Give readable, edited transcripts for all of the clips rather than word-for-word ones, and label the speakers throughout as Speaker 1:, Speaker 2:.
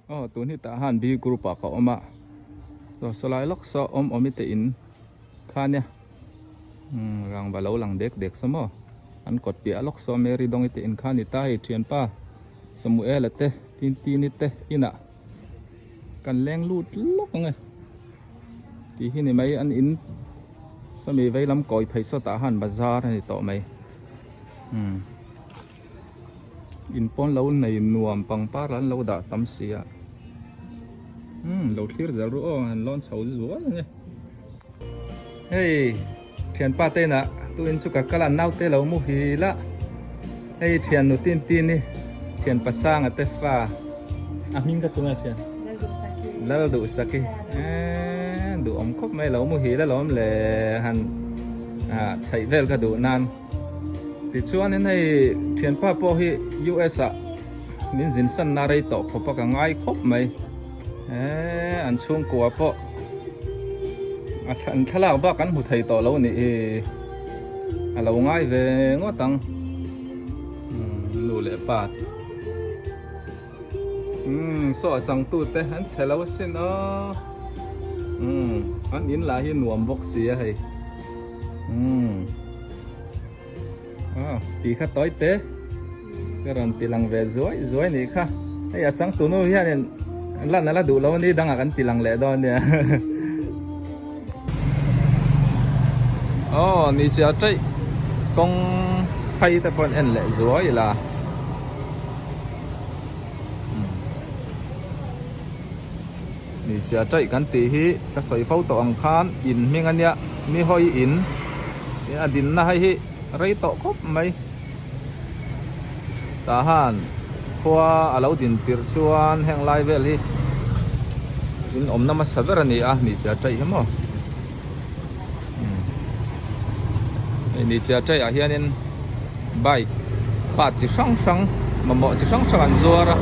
Speaker 1: Aw tun hi tah han B group ah ka awm a chaw sawlai lawk saw awm awm i te in kha nia umm rangva lo lang dek dek saw maw an kawt piah lawk saw Mary dawng i te in kha ni ta hei thianpa Samuela te Tintini te inah kan leng lut lawk ang e tih hi ni mai an in sawmi vei lam kawi phei saw tah han bazar a ni tawh mai umm. In pawn lo nei nuam pangpar an lo dah tam si a umm lo thlir zel ru aw han lawn chho zual ang e hei thianpa te inah tuin chu ka kal a naute lo mu hil a hei thian nu tin tin hi thian pasanga te fa a hming ka tunge thian Lalduhsaki eee duhawm khawp mai lo mu hil alawm le han ah chhaih vel ka duh nan. Tichuanin hei thianpa pawh hi US ah min zin san na rei tawh khawp a ka ngai khawp mai eee an chhungkua pawh a an thlalak bak an hmu thei tawh lo nih hi a lo ngai ve ngawt ang nu leh pa umm saw a changtu te an chhe lo asin aw umm an in lah hi nuam bawk si a hei umm aw tih kha tawi te ka rawn ti lang ve zuai zuai nih kha hei a changtu nu hianin lan ala duh lo a ni dangah kan ti lang leh dawn nia aw ni chiah taih kawng phai te pawh an en leh zuai la. Ni chia taih kan tih hi ka sawi fo tawh ang khan in hming a nia mi hawi in a dinna hei hi rei tawh khawp mai tah han khua a lo din tirh chuan heng lai vel hi in awmna hmasa ber a ni a ni chia taih hi maw hei ni chia taih ah hianin bike part chi hrang hrang mamawh chi hrang hrang an zuar a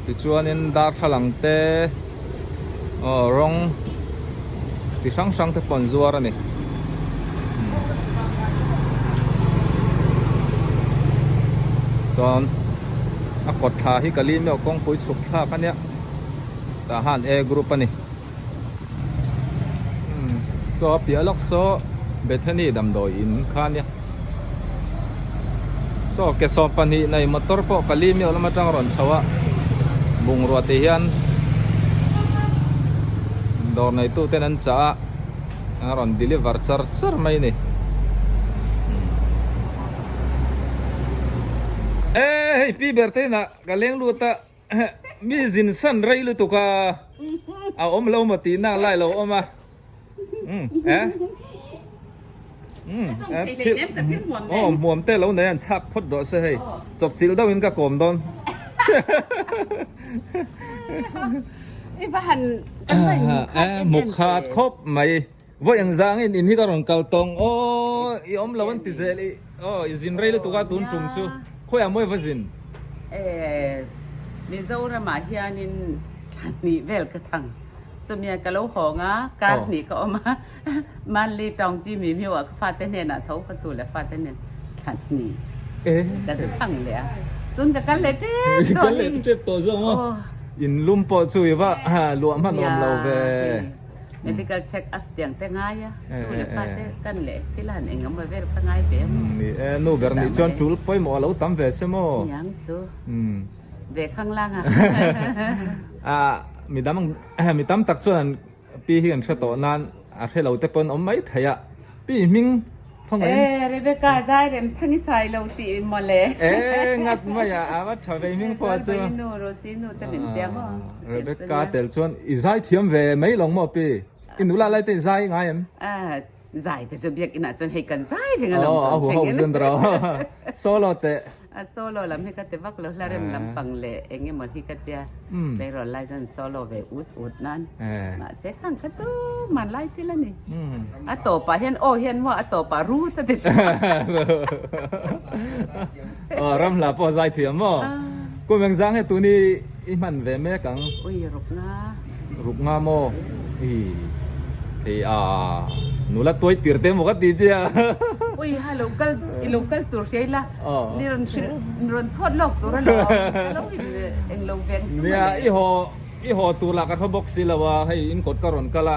Speaker 1: tichuanin darthlalang te aw rawng chi hrang hrang te pawh an zuar a ni chuan a kawt thla hi ka li meuh kawngpui chhuk thlak a nia tah han a group a ni. Saw a piah lawk saw Bethany damdawi in kha nia saw ke 12 nei motor pawh ka li miau lam atang rawn chho a bungrua te hian dawr neitu ten an chah a a rawn deliver char char mai a ni e hei pi ber te inah ka leng lut a. Mi zin san rei lutuk a, a awm lo maw tih nak lai lo awm a. Um eh. Um eh thil aw hmuam te lo nei an chhak phawt rawh se hei. Chawp chilh deuh in ka kawm dawn.
Speaker 2: I va han kan va in muk khat em em
Speaker 1: Muk khat khawp mai. Vawi eng zang in in hi ka rawn kal tawng aw i awm lo an ti zel i aw i zin rei lutuk a tun tum chu khawiah mawi va zin?
Speaker 2: Eh Mizoramah hianin thla hnih vel ka thang chumia ka lo hawng a kar hnih ka awm a Manli tawng chi mi miu ah ka fate hnenah tho ka tu leh fate nen thla hnih ka zu thang leh a tun ka kal leh tep tawh
Speaker 1: kal leh tep tawh zawng aw in lum pawh chu i va luah hman awm lo ve.
Speaker 2: Medical check up tiang te ngai a, nu leh pa te kan leh thil han eng emaw vel kha ngai ve maw?
Speaker 1: Ni e, nu ber nih chuan tul pawimawh a lo tam ve se maw?
Speaker 2: Niang chu, ve khang lang a.
Speaker 1: A, mi dang, mi tam tak chuan an pi hi an hre tawh nan a hre lo te pawh an awm mai thei a, pi hming Khawngaih in.
Speaker 2: E Rebecca zai rem thang i sai lo tih mawle.
Speaker 1: E ngat mai a a va tha ve hming pawh chu.
Speaker 2: Zalbawi nu Rosy nu te min tia maw.
Speaker 1: Rebecca tel chuan i zai thiam ve mai lo maw pi. I nula lai te i zai ngai em?
Speaker 2: A zai te chu biak inah chuan hei kan zai reng alawm
Speaker 1: tawn thleng in. Aw a hu ho chuan ro. Solo teh.
Speaker 2: A solo lam hi ka ti vak lo, hla rem lampang leh eng emaw hi ka tia tleirawl lai chuan solo ve ut ut nan. Mahse khang kha chu hmanlai thil a ni. A tawpah hian aw hian maw a tawpah rut a ti ta.
Speaker 1: Aw ram hla pawh zai thiam maw? Kum engzang he tun i i hman ve mek ang?
Speaker 2: Ui ruk nga.
Speaker 1: Ruk nga maw? I hei a nula tuai tir te maw ka ti che a.
Speaker 2: Ui ha lo kal i lo kal tur hria ila ni rawn hrilh ni rawn thawt lawk tur a lo ka lo in eng lo veng chu
Speaker 1: Nia i haw i haw tur lah ka hre bawk si lo a hei in kawt ka rawn kal a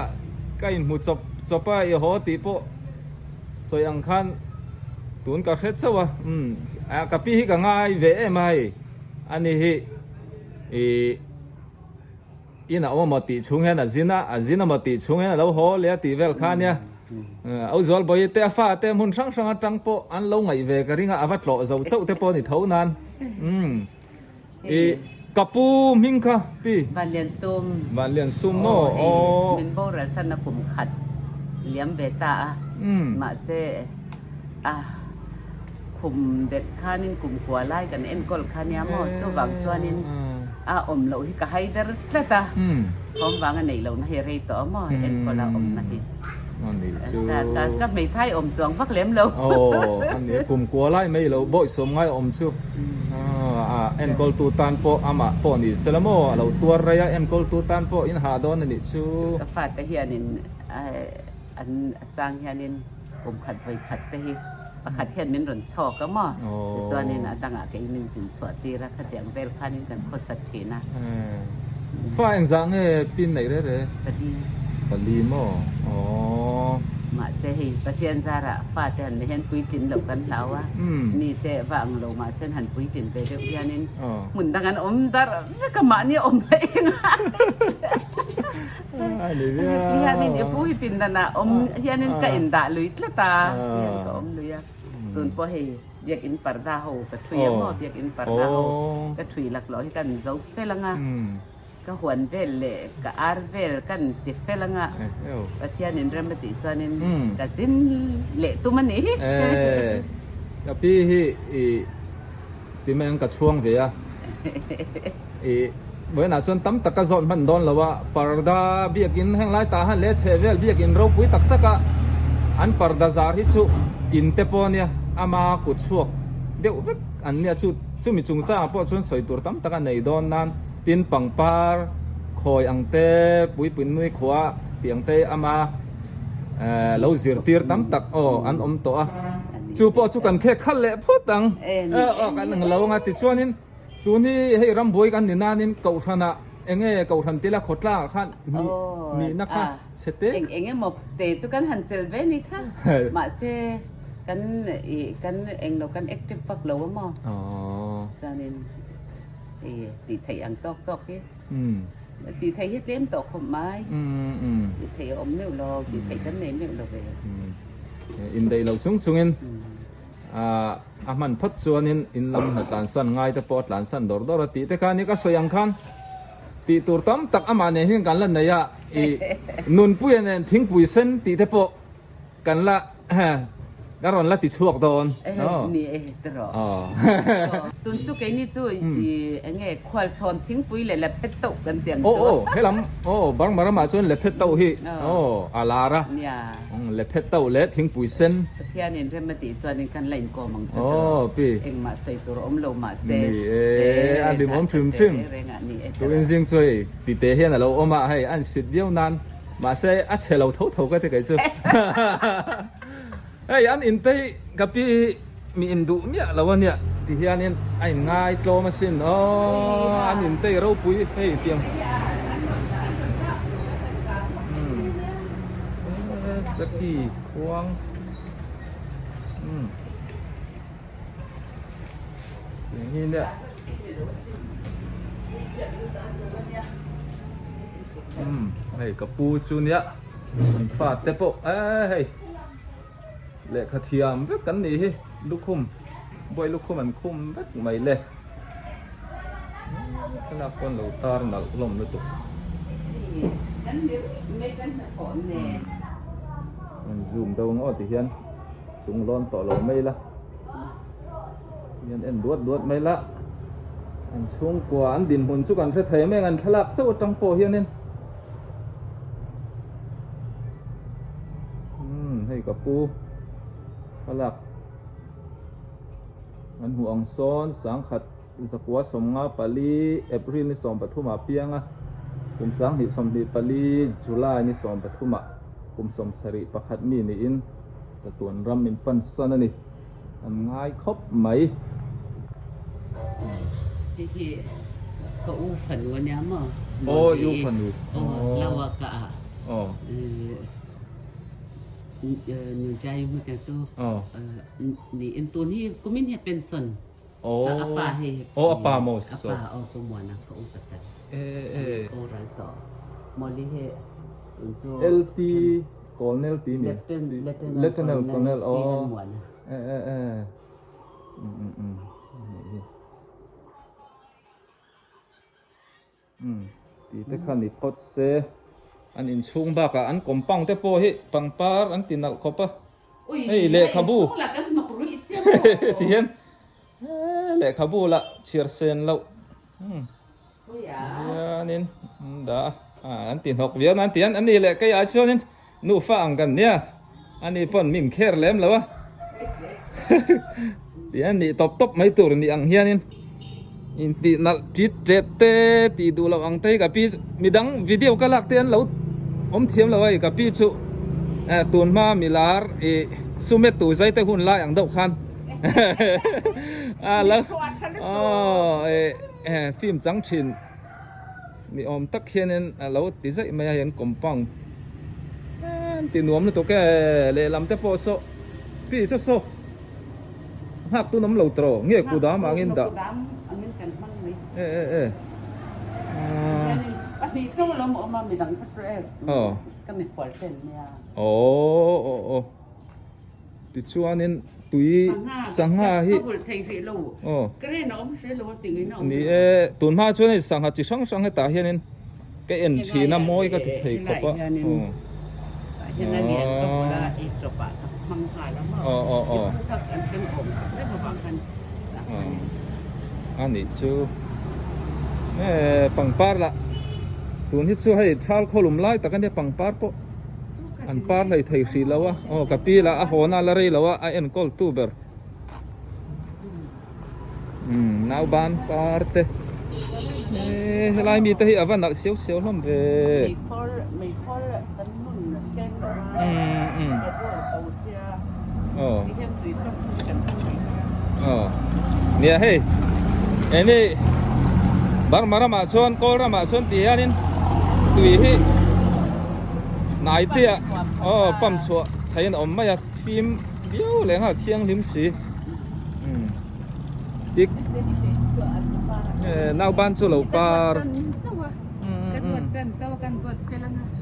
Speaker 1: ka inhmu chawp chawp a i haw tih pawh sawi ang khan tun ka hre chauh a umm ka pi hi ka ngai ve em a hei ani hi ih. In a awm amaw tih chhung hian a zin a, a zin amaw tih chhung hian a lo haw leh a tih vel kha ania. Au Zualbawi te a fa te hmun hrang hrang atang pawh an lo ngaih ve ka ring a, a va tlawh zo chauh te pawh a ni tho nan. Umm. I ka pu hming kha pi?
Speaker 2: Vanlian Sum.
Speaker 1: Vanlian Sum maw?
Speaker 2: Aw hei min boral san a kum khat liam ve ta a, mahse a khum bet khanin kum kua lai kan enkawl kha nia maw? Chuvang chuanin a awm loh hi ka hai ber tlat a, thawm vang a neih lohna hi rei tawh a maw enkawl a awmna hi. Ka hmeithai awm chuang vak lem lo.
Speaker 1: Aw a ni, kum kua lai mai lo bawihsawm ngai awm chu enkawltu tan pawh amah pawh ni se la maw a lo tuar rei a, enkawltu tan pawh in hah dawn a nih chu.
Speaker 2: Ka fate hianin an chang hianin kum khat vawi khat te hi pakhat hian min rawn chhawk a maw? Tichuanin a dangah kei min zin chhuah tir a, khatiang vel khanin kan khawsat thin a.
Speaker 1: Fa engzah nge pin neih reh reh?
Speaker 2: Pali.
Speaker 1: Pali maw? Aww.
Speaker 2: Mahse hei Pathian zarah fate han ni hian puitlin loh kan hlau a, mite va ang lo mahse han puitlin ve deuh hianin hmun dang an awm darh vek a, mahni a awm leh engai. Hianin i pu hi pindanah awm hianin ka indah lui tlat a, hian ka awm lui a. Tun pawh hei biakin parda ho ka thui a maw, biakin parda ho ka thui laklawh hi kan zo fel ang a, ka huan vel leh ka ar vel kan ti fel ang a, Pathianin rem a tih chuanin ka zin leh tum a nih hi.
Speaker 1: Ka pi hi i ti mai ang ka chhuang ve a. I vawiinah chuan tam tak a zawt hman dawn lo a, parda biakin heng lai tah han leh chheh vel biakin ropui tak tak a an parda zar hi chu in te pawh ania ama kut chhuak deuh vek an nia chu chumi chungchangah pawh chuan sawi tur tam tak a nei dawn nan tin pangpar khawi ang te puipui nui khua tih ang te ama lo zirtir tam tak aw an awm tawh a chu pawh chu kan khek khalh leh phawt ang aw kan ang lo anga tichuanin. Tun hi hei rambuai kan ni nanin Kohhranah enge Kohhran tila khawtlangah khan ni nihna kha chhe tek.
Speaker 2: Eng eng emaw te chu kan han chelh ve ni kha. Mahse kan i kan englo kan active vak lo a maw. Chuanin i tih theih ang tawk tawk hi. Tih theih hi tlem tawh khawp mai. Tih theih a awm meuh lo, tih theih kan nei meuh lo ve.
Speaker 1: Indaih lo chung chungin. A hman phawt chuanin in lam hna tlansan ngai te pawh a tlansan dawr dawr a tih te kha ni ka sawi ang khan tih tur tam tak amah nen hian kan la nei a i nunpuia nen thingpui sen tih te pawh kan la kan rawn la ti chhuak dawn
Speaker 2: ni e te rawh tun chu keini chu i enge khualchhawn thingpui leh lephet tauh kan ti ang chu
Speaker 1: aw helam aw Burma ramah chuan lephet tauh hi aw a lar a Lephet tauh leh thingpui sen.
Speaker 2: Pathianin rem a tih chuanin kan la inkawm ang chu ka rawh. Engmah sawi tur a awm lo mahse.
Speaker 1: Ni e, a hlimawm hrim hrim. Turin zing chu hei tite hian a lo awm a, hei a insit viau nan mahse a chhe lo tho tho ka ti kei chu. Hei an in te hi ka pi hi mi induh miah lo a nia ti hianin a in ngai tlawm asin aw an in te hi ropui hei tiang. Saki khuang tiang hi nia hei ka pu chu nia an fate pawh eh hei lehkha thiam vek kan nih hi lukhum buai lukhum an khum vek mai le thlalak pawn lo tar nalh hlawm lutuk an zoom deuh ang aw ti hian chung lawn tawh lo mai la hian en duat duat mai la an chhungkua an dinhmun chu kan hre thei mai ang an thlalak chauh atang pawh hianin. Umm hei ka pu thlalak an hmuh ang sawn sangkhat zakua sawmnga pali April ni 13 ah piang a kum 2024 July ni 13 ah kum 71 mi niin. Chatuan ram min pan san a ni. An ngai khawp mai.
Speaker 2: Hei hi ka u fanu a nia maw?
Speaker 1: Aw i u fanu.
Speaker 2: Aw lo a ka a.
Speaker 1: Aw.
Speaker 2: Nunchai hmute chu niin tun hi kumin hi pension.
Speaker 1: Aw.
Speaker 2: A pa hei.
Speaker 1: Aw a pa maw?
Speaker 2: A pa aw Pu Muana ka u pasal.
Speaker 1: E e.
Speaker 2: Ko ral tawh. Mawli hi tun chu.
Speaker 1: LT Colonel ti ni.
Speaker 2: Lieutenant
Speaker 1: Colonel
Speaker 2: C
Speaker 1: aw.
Speaker 2: Muana.
Speaker 1: E e e. Um um um. Nih hi. Um ti te kha ni phawt se. An inchhung bakah an compound te pawh hi pangpar an ti nalh khawp a. Hei lehkhabu. Ti hian lehkhabu lah chhiar sen loh. Um. Hianin an dah a an ti hnawk viau nan tian ani leh kei ah chuanin nufa ang kan nia ani pawn min kher lem lo a tian nih tawp tawp mai tur ni ang hianin intih nalh tit tet te tih duh loh ang te hi ka pi midang video ka lak te an lo awm thiam lo a ka pi chu tun hma milar ih sumet tu zai te hun lai ang deuh khan a lo aw ih. Film chang thin ni awm tak hianin a lo ti zaih mai a hian compound an ti nuam lutuk e lehlam te pawh saw pi saw saw nghak tun awm lo tawh nge kudam angin dah e e e aw aw aw. Tichuanin tui sangha hi aw ni e tun hma chuan hei sangha chi hrang hrang hetah hianin ka en thin a mawi ka ti thei khawp a aw aw aw a nih chu e pangpar lah tun hi chu hei thal khawlum lai tak ania pangpar pawh. An par hlei thei hrih lo a, aw ka pi lah a hawn a la rei lo a, a enkawl tu ber. Umm nauban par te eh helai mi te hi a va nalh siau siau hlawm ve. Umm umm aw aw nia hei eng ni Burma ramah chuan Kawl ramah chuan tih hianin tui hi. Hnai te ah aw pump chhuah theihin a awm mai a fim viau leh nghal thianghlim si umm tik nauban chu lo par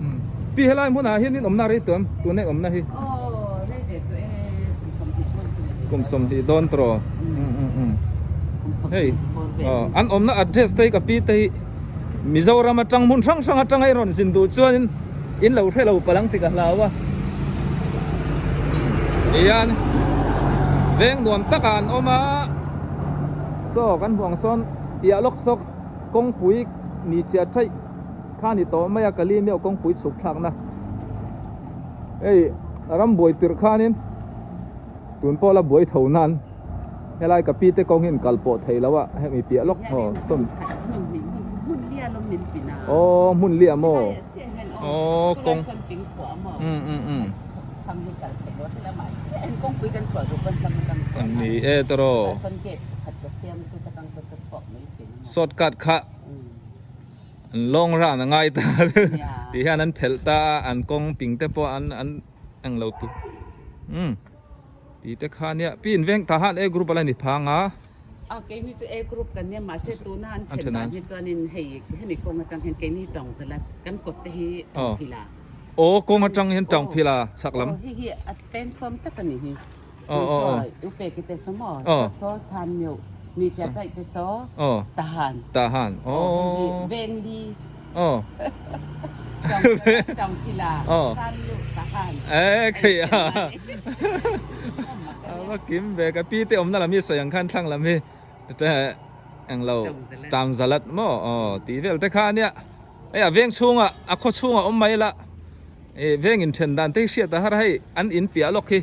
Speaker 1: umm pi helai hmunah hian in awmna rei tawh em tuna in awmna hi kum sawmhnih dawn tawh umm umm umm hei aw an awmna address te hi ka pi te hi. Mizoram atang hmun hrang hrang atanga i rawn zin duh chuanin in lo hre lo palang tih ka hlau a. Tihian veng nuam takah an awm a, saw kan hmuh ang sawn piah lawk sawk kawngpui ni chiah theih kha a ni tawh mai a, Kalimio kawngpui chhuk thlakna hei rambuai tirh khanin tun pawh la buai tho nan. Helai ka pi te kawng hi an kal pawh thei lo a, hemi piah lawk haw sawm. Aw hmun liah maw? Aw kawng. Um um um. Ni e tawraw. Short cut kha an long run a ngai ta tih hian an phelh ta a, an kawng ping te pawh an an englo tu. Um. Tih te kha nia pi in veng tah han A group a la ni phang a.
Speaker 2: A keini chu A group kan nia mahse tuna an then dan hi chuanin hei hemi kawng atang hian keini tawng zela kan kawt te hi tawng phila.
Speaker 1: Aw kawng atang hian tawng phila chhak lam.
Speaker 2: Aw hei hi a pen thuam tak a ni hi. Aw aw aw. U pe ki te saw maw saw saw than meuh mi tia taih te saw tahan.
Speaker 1: Tahan aw.
Speaker 2: Veng li.
Speaker 1: Aw.
Speaker 2: Tawng phila than meuh tahan.
Speaker 1: E khei a. A va kim ve ka pi te awmna lam hi sawi ang khan thlang lam hi englo tang zalat maw aw tih vel te kha ania hei a veng chhungah a khaw chhungah awm mai la ih veng inthen dan te hi hriat a har a hei an in piah lawk hi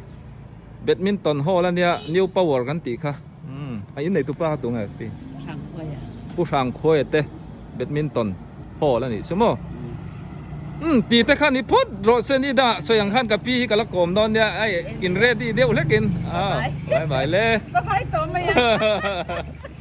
Speaker 1: badminton hall ania new power kan tih kha umm a innei tupa kha tunge pi Pu Hrangkhuaia te badminton hall a nih chu maw. Umm ti te khan i phawt rawh se ni dah sawi ang khan ka pi hi ka la kawm dawn nia ai in ready deuh hlekin a bye bye le.
Speaker 2: Bye bye tawh mai a.